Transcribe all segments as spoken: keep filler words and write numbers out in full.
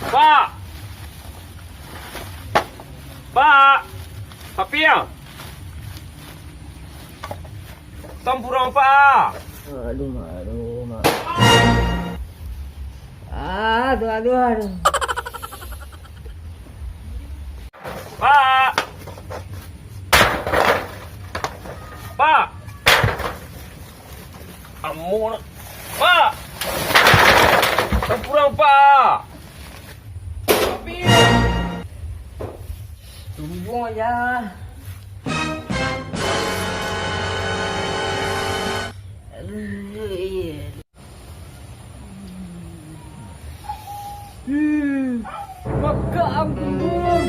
Pak! Pak! Papi ah! Tampuruang, Pak! Aduh, mak, aduh, mak. Aduh, aduh, aduh. Pak! Pak! Amun. Pak! Tampuruang, Pak! Tapi. Tunggu aja. Aduh, iya. Hmm, maka ampun.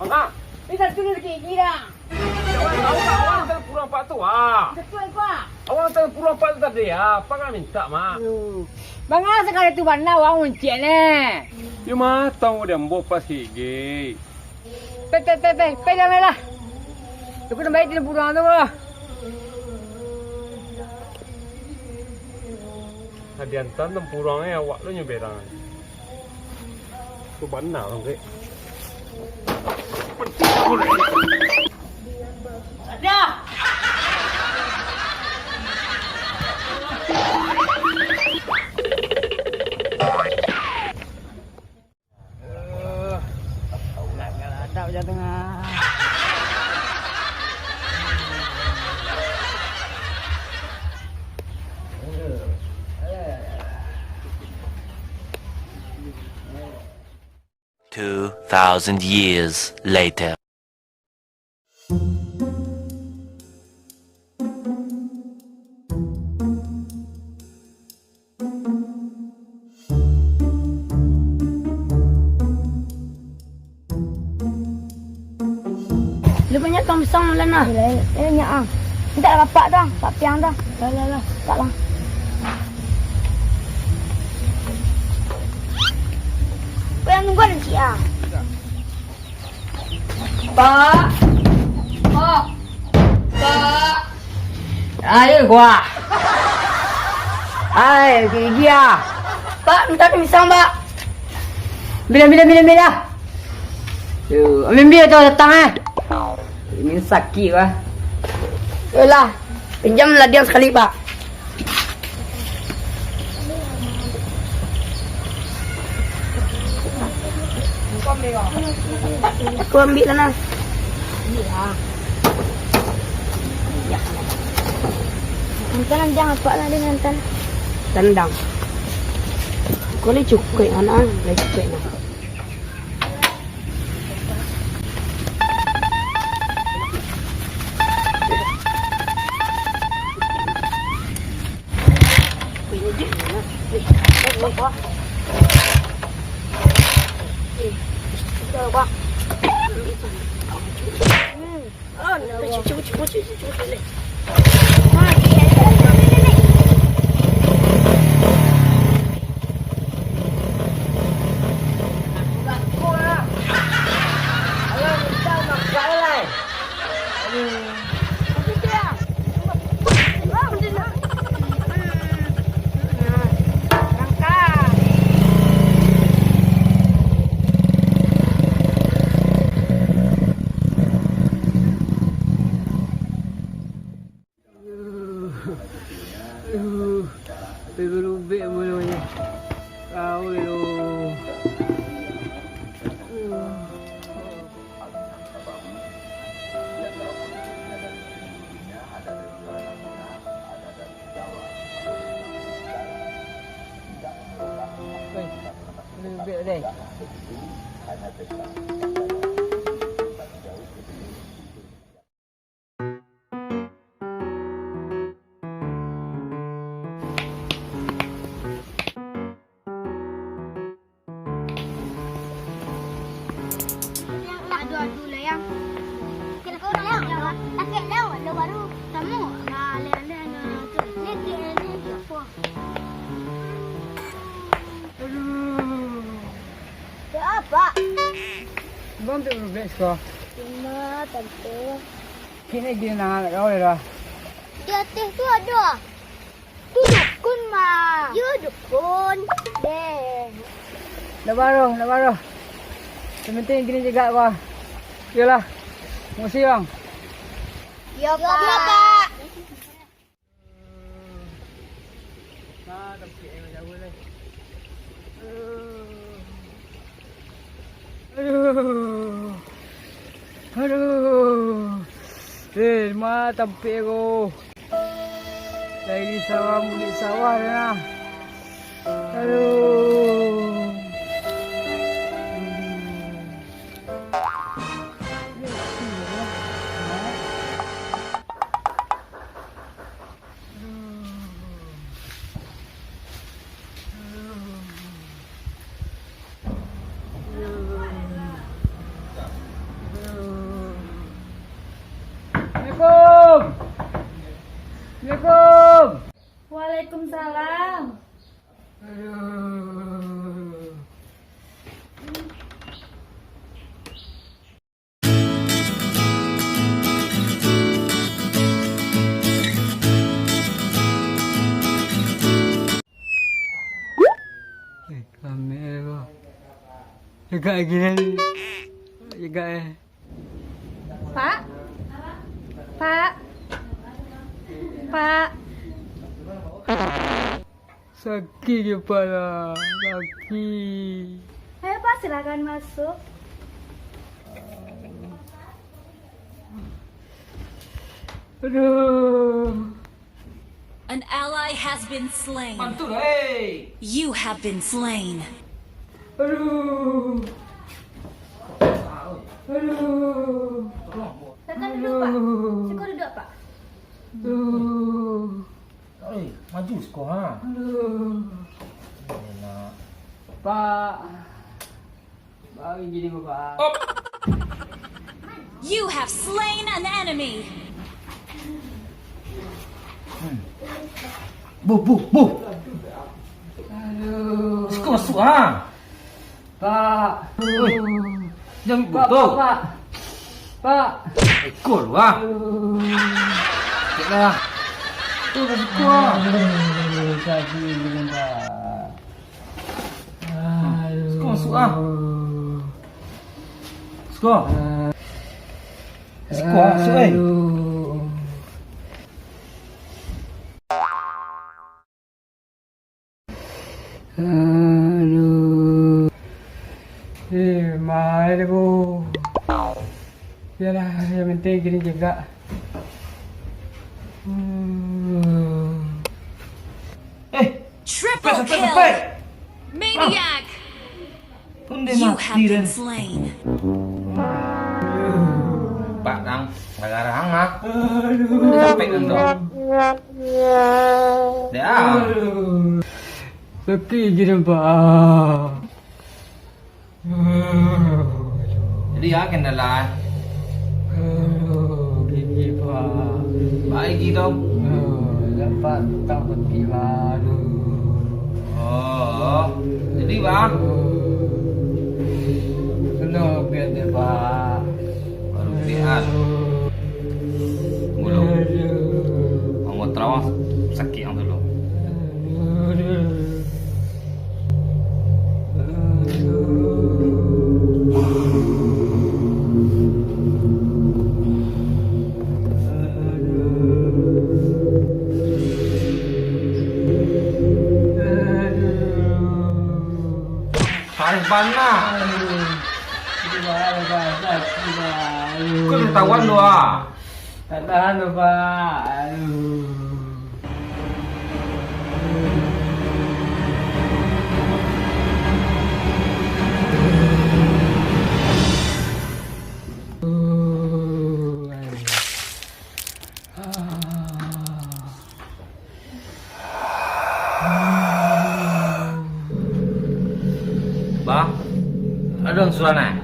Manga? Ini satu lagi gila. Awak, awak, awak tahu puruang Pak tu, ah. Betul, Pak. Awak tahu puruang Pak tu tadi, ah. Apa nak minta, Mak? Hmm. Manga sakali tu bana awak uncik ni. Yo, mah, tahu dia ambo pas gigi. Pe, pe, pe, pe, pe, lah, lah. Aku nambahi di puruang tu lah. Hadiah tan tampuruang, eh, awak lo nyo berang. Tu bana, Bang, kek. Ada. Aduh, galadap je tengah. Two thousand years later. Lu banyak tong pisang lah nah. Banyak ah. Minta lah bapak dah, pak piang dah. Lah, lah, lah. Tak lah. Kau yang nunggu ada cik ah. Pak. Pak. Pak. Ayo gua. Hai, gigi ah. Pak, minta pisang, Pak. Bila, bila, bila, bila. Yo, ambil, ambil tu datang eh. Ini sakit bah. Yolah, pinjam ladiang sekali, Pak. Aku ambil lah, nah. Ambil lah. Ya. Mantan, jangan apa lah dia mantan. Tendang. Kau lagi cukup, anak, lagi cukup, nah. Aduh, berubek mulanya. Kau lo. Weh, berubek deh. Untuak Rublex ko. Cuma tante. Kini gini nang anak kau dah. Di ateh tu ado. Tu dukun mah. Yo, dukun. Deh. Ndak baru, ndak baru. Yang penting gini juga ko. Iyolah. Musi bang. Yo, Pak. Nah, tapi ayo jauh lah. Aduh. Aduh. Aduh. Eh, ma tampek ko. Dari sawah, mudik sawah dah nah. Aduh. Assalamualaikum. Assalamualaikum. Waalaikumsalam. Aduh. Eh, kami ko. Cegak gini. Cegak, eh. Pak? Pak? Pak? Sakik kepala, sakik. Ayo, Pak, silakan masuk. Aduh. An ally has been slain. Mantul, hei. You have been slain. Aduh. Aduh. Silakan duduk, Pak. Aduh. Siko duduk, Pak. Aduh. Oi, maju siko, ha. Aduh. Enak. Pak. Baru gini, Bapak. Op. You have slain an enemy. Hmm. Bu, bu, bu. Aduh. Siko masuk, ha. Pak. Oi. Jangan Pak, botol. Pak, Pak. Pak. Ikut lu, ah. Aduh. Cek lah. Tu dah ikut, ah. Aduh, sakit gila, Pak. Aduh. Siko masuk, ah. Siko. Siko, ah, masuk, eh. Aduh. Aduh. Eh, mahal ko. Biarlah, yang penting gini juga. Hmm. Eh, triple kill. Sampai, sampai, sampai. Maniac. Pun dia mati dah. Pak, nang, gara-gara hang, ah. Aduh. Sampai kan, dong. Dah. Sakik gini, Pak. Jadi, ya, kendala. Aduh, gigi, Pak. Baik, gitu. Aduh, dapat utang peti baru. Oh, jadi, Bang? Aduh, kena biar deh, Pak. Baru biar. Aduh. Tunggu dulu. Aduh. Anggota awak sakit yang dulu. Aduh. Parah bana. Kau dah tawan tu, ah. Tak tahan tu, Pak. Aduh. Bah, ado urang surang, eh?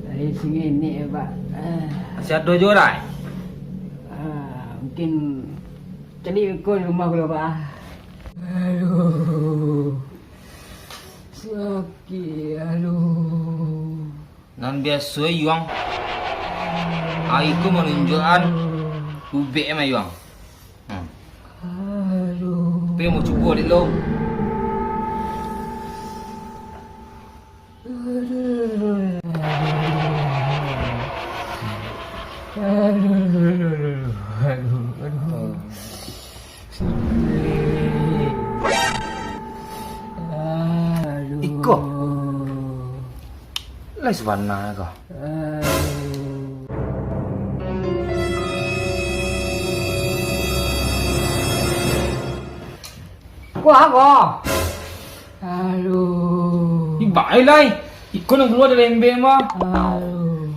Dari sungai ni, Pak. Ah. Masih ado juo, Rai? Ah, mungkin caliak ko di rumah ko lah, Pak. Aduh. Sakik, aduh. Nan biaso, Yuang. Ari ko manunjuakan ubek mah, Yuang. Hmm. Tapi mau cubo dek lo. Iko. Lai sabana ko. Kuah ko. Aduh. Ih, bae lai. Iko nan kalua dari ember mah. Aduh.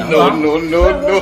No, no, no, no.